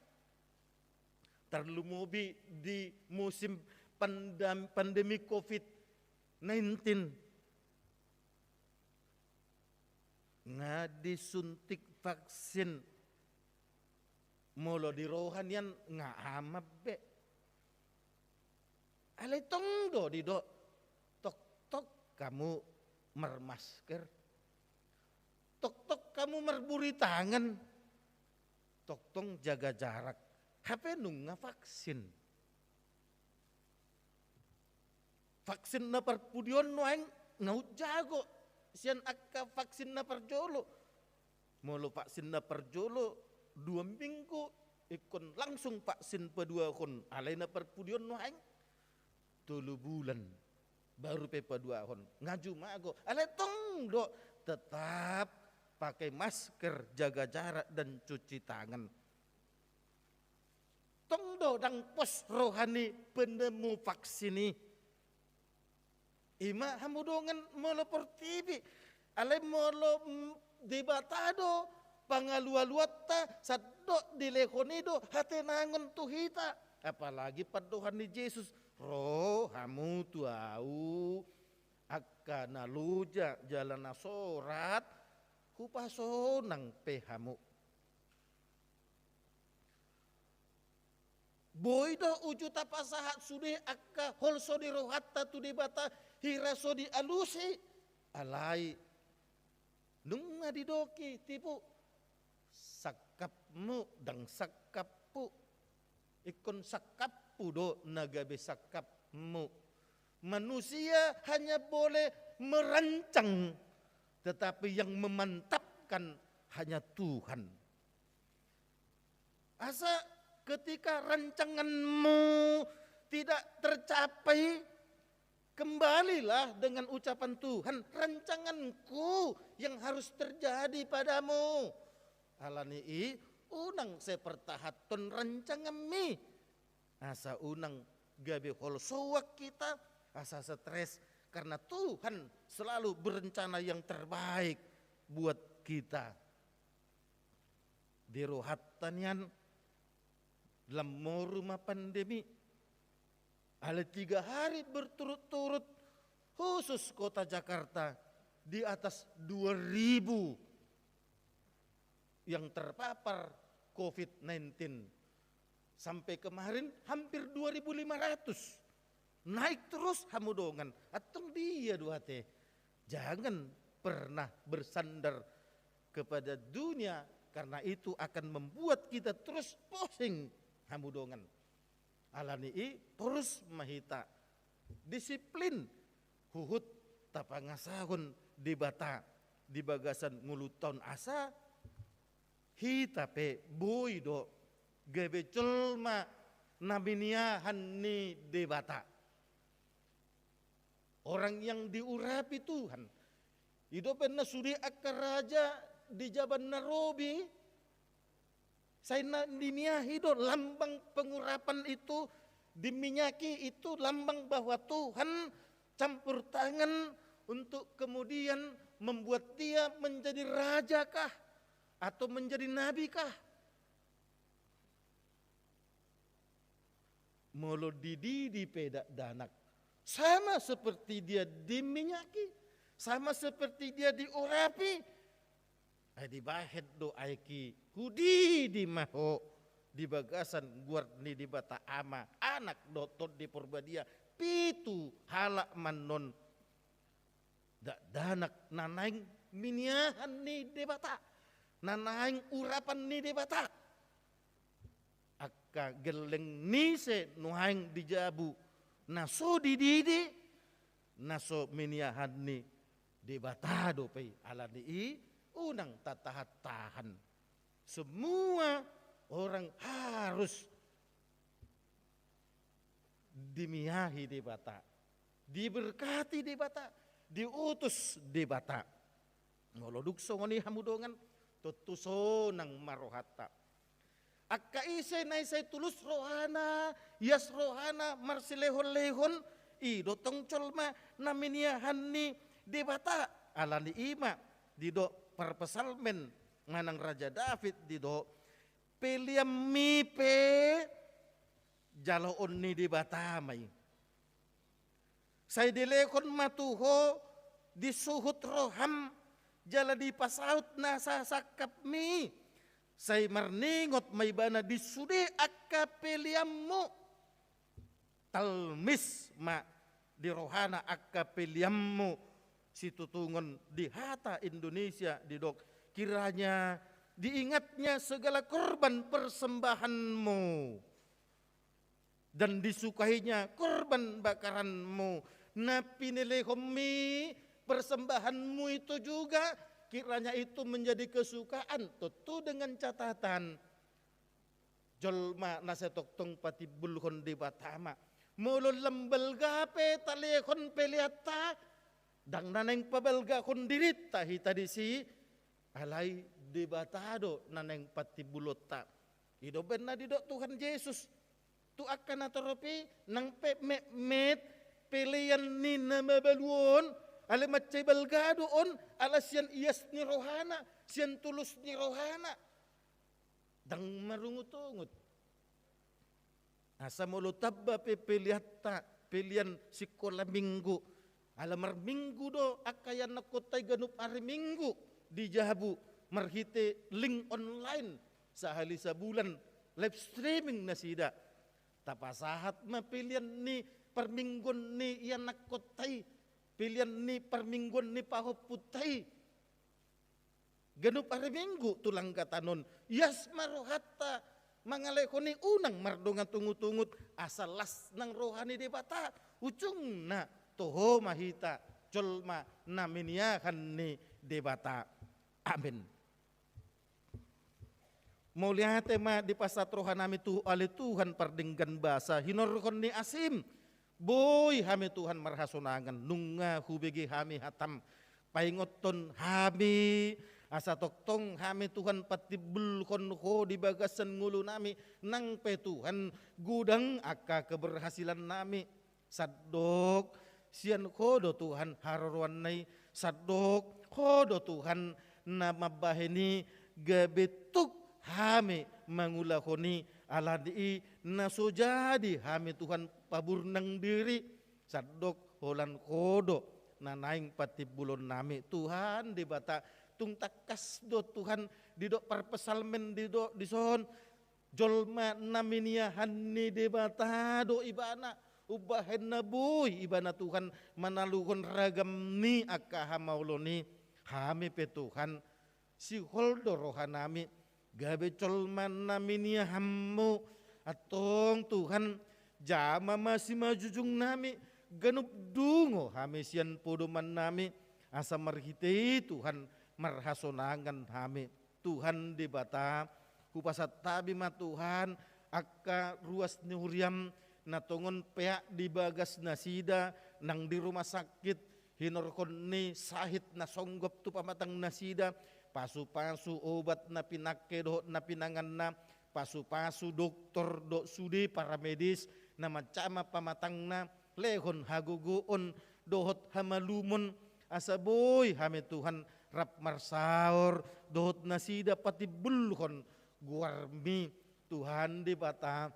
Tarlumobi di musim pandem-, pandemi covid nineteen. Nga disuntik vaksin. Molo di roha nian nga aman be. Alai tong do didok, tongtong hamu marmasker, tongtong hamu marburi tangan, tongtong jaga jarak. Hape nunga vaksin. Vaksin na parpudi on nuaeng nga umjago sian angka vaksin na parjolo. Molo vaksin na parjolo dua minggu, ingkon langsung vaksin paduahon, alai na parpudi on nuaeng tolu bulan baru pe paduahon, nga jumago. Alai tong do tetap pakai masker, jaga jarak, dan cuci tangan. Tong do ndang pos roha ni penemu vaksin i. I ma hamu dongan molo portibi. Alai molo, mm, Debata do pangalualuanta, sandok dilehon i do hatenangon tu hita. Apalagi pandohan ni Jesus, ro hamu tu Ahu angka na loja jala na sorat, hupasonang pe hamu. Boi do uju tapasahat sude angka holso ni rohanta tu Debata hira so dialusi. Alai nunga didok i, tipu, sangkapmu ndang sangkaphu. Ingkon sangkaphu do na gabe sangkapmu. Manusia hanya boleh merancang, tetapi yang memantapkan hanya Tuhan. Asa ketika rancanganmu tidak tercapai, kembalilah dengan ucapan Tuhan, "Rancanganku yang harus terjadi padamu." Alani i, unang sai pertahathon rancanganmi. Asa unang gabe holsoan hita, asa stres, karena Tuhan selalu berencana yang terbaik buat kita. Di rohanta nian, lam moru ma pandemi. Alai tiga hari berturut-turut, khusus kota Jakarta, di atas dua ribu yang terpapar covid nineteen. Sampai kemarin hampir dua ribu lima ratus. Naik terus hamu dongan. Antong dia do ate. Jangan pernah bersandar kepada dunia, karena itu akan membuat kita terus pusing, hamu dongan. Alani i, torus ma hita disiplin, huhut tapangasahon Debata di bagasan ngolunta on, asa hita pe boi do gabe jolma na miniahan ni Debata. Orang yang diurapi Tuhan. I do umbahen na sude angka raja di jaban na robi, sai na dimiahi do lambang pengurapan itu, diminyaki itu lambang bahwa Tuhan campur tangan untuk kemudian membuat dia menjadi raja kah atau menjadi nabi kah. Molo dididi pe dakdanak, sama seperti dia diminyaki, sama seperti dia diurapi. Ai dibahen do aek i, hudidi ma ho di bagasan goar ni Debata Ama, Anak dohot Tondi Porbadia, pitu halak ma annon dakdanak na naeng miniahan ni Debata. na naeng urapan ni Debata. Angka gelleng ni ise nuaeng di jabu na so dididi, na so miniahan ni Debata dope i. Alani i unang tatahan-tahan. Semua orang harus dimiahi Debata, diberkati Debata, diutus Debata. Molo dung songon i hamu dongan, tontu sonang ma rohanta. Angka ise na ise tulus rohana, ias rohana, marsilehon-lehon, i do tong jolma na miniahan ni Debata. Alani i ma didok parpsalmen manang Raja David, didok, peleanmi pe jaloon ni Debata ma i. Sai dilehon ma tu ho di suhut roham, jala dipasaut nasa sangkapmi. Sai marningot ma ibana di sude angka peleanmu. Talmis ma di rohana angka peleanmu. Situtungon di hata Indonesia didok, kiranya diingatnya segala korban persembahanmu dan disukainya korban bakaranmu. Na pinelehonmi, persembahanmu itu juga kiranya itu menjadi kesukaan, tentu dengan catatan jolma na sai tongtong patimbulhon Debata ma. Molo lam balga pe talehon peleanta, ndang na naeng pabalgahon dirinta hita disi, alai Debata do na naeng patimbulonta. I do umbahen na didok Tuhan Jesus, tu angka na torop i, nang pe metmet pelean ni na mabalu on, alai mansai balga do on, ala sian ias ni rohana, sian tulus ni rohana. Ndang marungut-ungut. Asa molo tamba pe peleanta, pelean sikola minggu, ala marminggu do angka ianakkonta i ganup ari Minggu di jabu marhite link online, sahali sabulan live streaming nasida. Tapasahat ma pelean ni parmingguon ni ianakkonta i, pelean ni parmingguon ni pahompunta i. Ganup ari Minggu tu langkatan on, ias ma rohanta mangalehon i, unang mardongan ungut-ungut, asa las nang roha ni Debata, ujungna toho ma hita jolma na miniahan ni Debata. Amen. Mauliate ma dipasahat rohanami tu ho ale Tuhan pardenggan basa, hinorhon ni asim. Boi hami Tuhan marhasonangan, nunga hubege hami hatam. Paingothon hami, asa tongtong hami Tuhan patimbulhon ho di bagasan ngolunami, nang pe Tuhan godang angka keberhasilannami. Sandok sian ho do Tuhan haroroanna i, sandok ho do Tuhan na mambahen i, gabe tuk hami mangulahon i, alani i na so jadi hami Tuhan paburnang diri, sandok holan ho do na naeng patimbulonnami. Tuhan Debata, tung tangkas do Tuhan, didok parpsalmen, didok dison, jolma na miniahan ni Debata do ibana, umbahen na boi ibana Tuhan manaluhon ragam ni angka hamaolon i. Hami pe Tuhan, sihol do rohanami, gabe jolma na miniahanmu. Antong Tuhan, jama ma simanjujungnami, ganup dungo hami sian podomannami, asa marhite i Tuhan marhasonangan hami. Tuhan Debata, hupasahat hami ma Tuhan angka ruas ni huriam na tongon peak di bagas nasida, nang di rumah sakit, hinorhon ni sahit na songgop tu pamatang nasida, pasu-pasu obat na pinangke dohot na pinanganna, pasu-pasu doktor dohot sude paramedis na manjama pamatangna, lehon hagogoon dohot hamalumon, asa boi hami Tuhan rap marsaor dohot nasida patimbulhon goarmi. Tuhan Debata,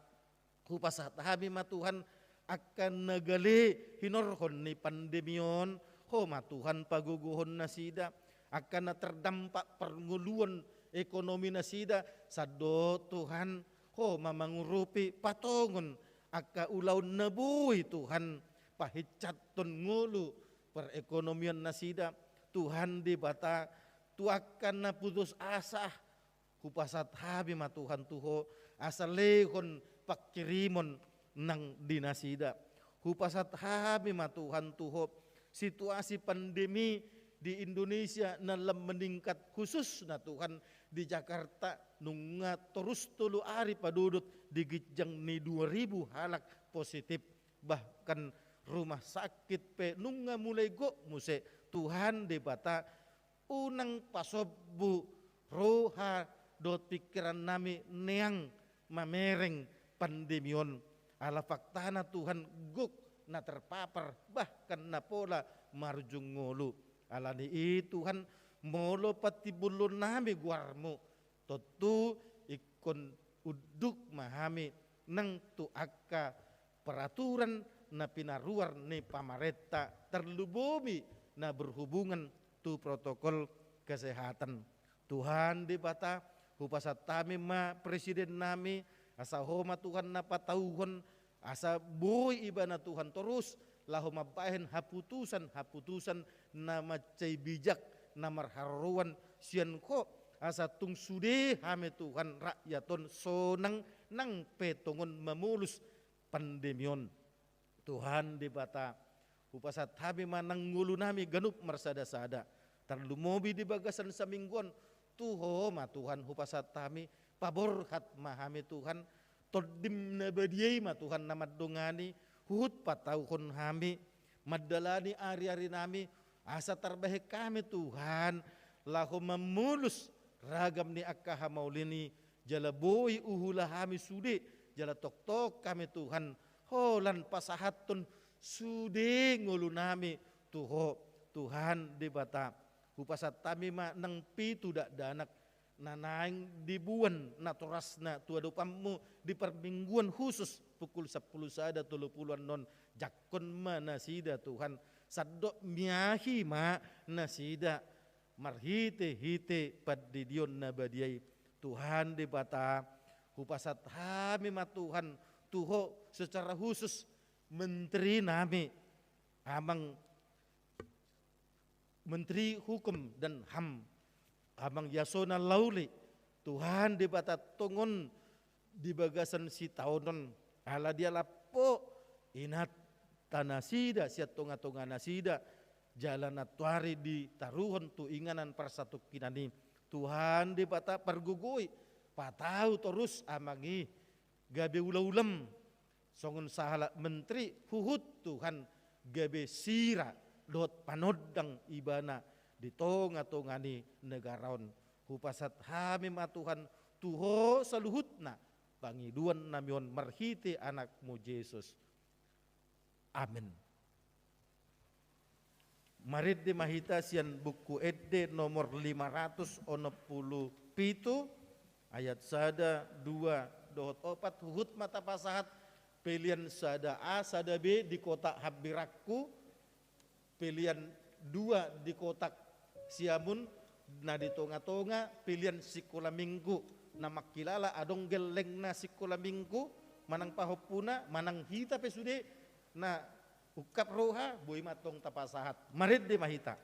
hupasahat hami ma Tuhan angka na gale hinorhon ni pandemi on, ho ma Tuhan pagogohon nasida. Angka na terdampak parngoluon ekonomi nasida, sandok Tuhan, ho ma mangurupi, patongon angka ulaon na boi Tuhan pahinsathon ngolu perekonomian nasida. Tuhan Debata, tu angka na putus asa, hupasahat hami ma Tuhan tu Ho, asa lehon pangkirimon nang di nasida. Hupasahat hami ma Tuhan tu Ho, situasi pandemi di Indonesia na lam meningkat, khususna Tuhan di Jakarta, nunga torus tolu ari padodot di ginjang ni dua ribu halak positif, bahkan rumah sakit pe nunga mulai gok muse. Tuhan Debata, unang pasombu roha dohot pingkiran nami neang mamereng pandemi on. Ala faktana Tuhan, gok na terpapar, bahkan na pola marujung ngolu. Alani i Tuhan, molo patimbulhon nami goarmu, tontu ingkon unduk ma hami nang tu angka peraturan na pinaruar ni pamarenta, tarlumobi na berhubungan tu protokol kesehatan. Tuhan Debata, hupasahat hami ma presiden nami, asa Ho ma Tuhan na patauhon, asa boi ibana Tuhan torus laho mambahen haputusan-haputusan na mansai bijak, na marharoroan sian Ho, asa tung sude hami Tuhan rakyat on sonang nang pe tongon mamolus pandemi on. Tuhan Debata, hupasahat hami ma nang ngolu nami ganup marsada-sada, tarlumobi di bagasan saminggu on. Tu Ho ma Tuhan hupasahat hami, paborhat ma hami Tuhan, Tondim na badia i ma Tuhan na mandongani, huhut patauhon hami mandalani ari-ari nami, asa tarbahen hami Tuhan laho mamolus ragam ni angka hamaolian i, jala boi huula hami sude, jala tongtong hami Tuhan holan pasahathon sude ngolu nami tu Ho. Tuhan Debata, hupasahat hami ma nang pitu dakdanak na naeng diboan natorasna tu adopanmu di parmingguan khusus pukul sampulu sada tolu pulu annon. Jangkon ma nasida Tuhan, sandok miahi ma nasida marhite-hite pandidion na badia i. Tuhan Debata, hupasahat hami ma Tuhan tu Ho secara khusus menteri nami, Amang Menteri Hukum dan HAM, Amang Yasona Lauli. Tuhan Debata, tongon di bagasan sitaonon, ala dialap Ho inanta nasida sian tonga-tonga nasida, jala nantoari ditaruhon tu inganan parsatongkinan i. Tuhan Debata, pargogoi, patau torus Amang i gabe ula-ulam songon sahalak menteri, huhut Tuhan gabe sira dohot panondang ibana di tonga-tonga ni negara on. Hupasahat hami ma Tuhan tu Ho saluhutna pangidoan nami on marhite Anakmu Jesus. Amen. Marende ma hita sian Buku Ende nomor lima ratus onom pulu pitu, ayat sada, dua, dohot opat, huhut ma tapasahat pelean sada A, sada B di kotak hambirangku, pelean dua di kotak siamun, na di tonga-tonga pelean sikola minggu, na mangkilala adong gellengna sikola minggu, manang pahompuna, manang hita pe sude na ungkap roha, boi ma antong tapasahat. Marende ma hita.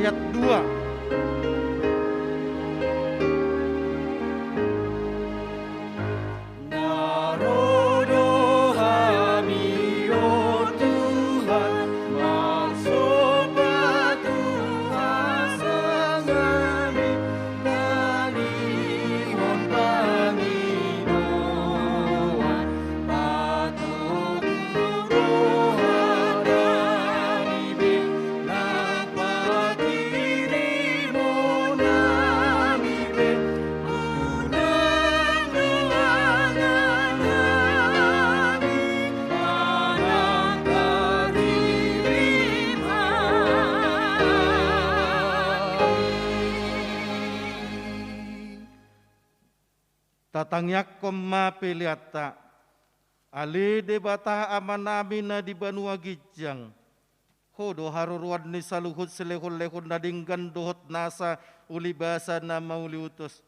Ayat dua. Na ro do hami, o Tuhan, marsomba tu hasangapmi, nanihon pangidoan, patogu rohanami be, nang panghirimonnami be, unang do anganami manang panghirimonnami. Tatangiangkon ma peleanta. Ale Debata Amanami na di banua ginjang, Ho do haroroan ni saluhut silehonlehon na denggan dohot nasa ulibasa na mauliutus.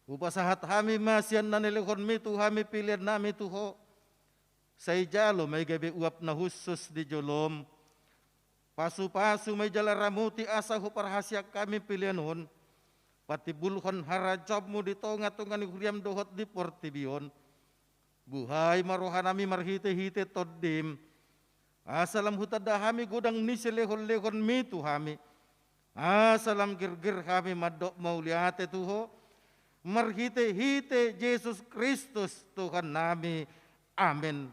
Hupasahat hami ma sian na nilehonmi tu hami peleannami tu Ho. Sai jalo ma i gabe uap na hushus di jolom. Pasupasu ma i jala ramoti asa huparhaseang hami pelean on patimbulhon harajaonmu di tongatonga ni huriam dohot di portibi on. Buhai ma rohanami marhitehite Tondim, asa lam hutanda hami godang ni silehonlehonmi tu hami, asa lam girgir hami mandok mauliate tu Ho, marhitehite Jesus Kristus Tuhannami. Amen.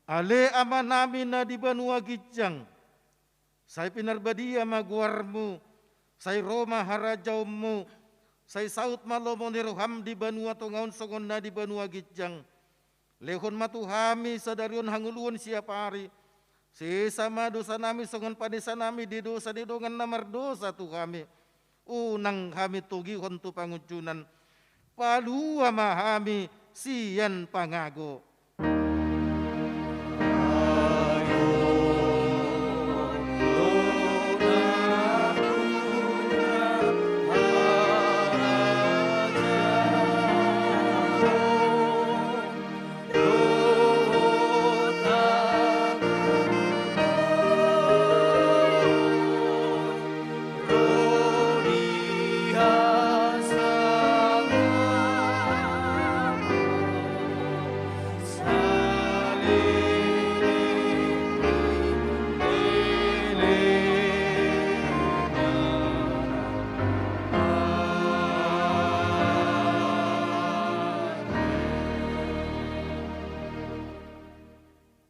Ale Amanami na di banua ginjang, sai pinarbadia ma goarmu, sai ro ma harajaonmu, sai saut ma lomo ni roham di banua tonga on songon na di banua ginjang. Lehon ma tu hami sadari on hangoluan siapari. Sesa ma dosanami songon panesanami di dosa ni dongan na mardosa tu hami. Unang hami togihon tu pangunjunan. Palua ma hami sian pangago.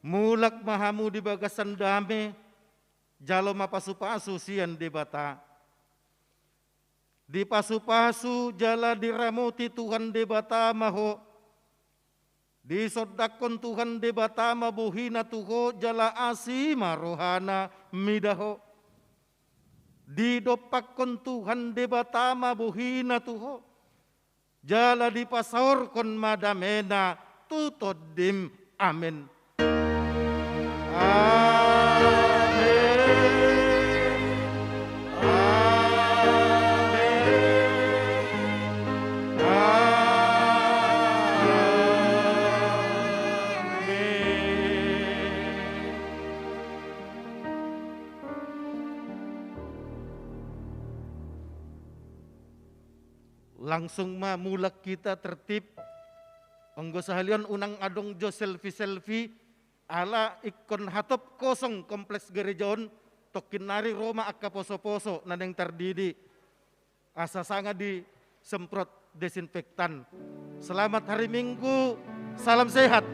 Mulak ma hamu di bagasan dame, jalo ma pasupasu sian Debata. Dipasupasu jala diramoti Tuhan Debata ma ho. Disondangkon Tuhan Debata ma bohina tu ho jala asi ma rohana mida ho. Didompakkon Tuhan Debata ma bohina tu ho. Jala dipasaorhon ma damena tu tondim. Amen. Amen. Amen. Amen. Langsung ma mulak hita tertib. Anggo sahali on unang adong jo selfie-selfie, ala ingkon hatop kosong kompleks gereja on, tongkin nari ro ma angka poso-poso na naeng tardidi. Asa sanga disemprot desinfektan. Selamat hari Minggu, salam sehat.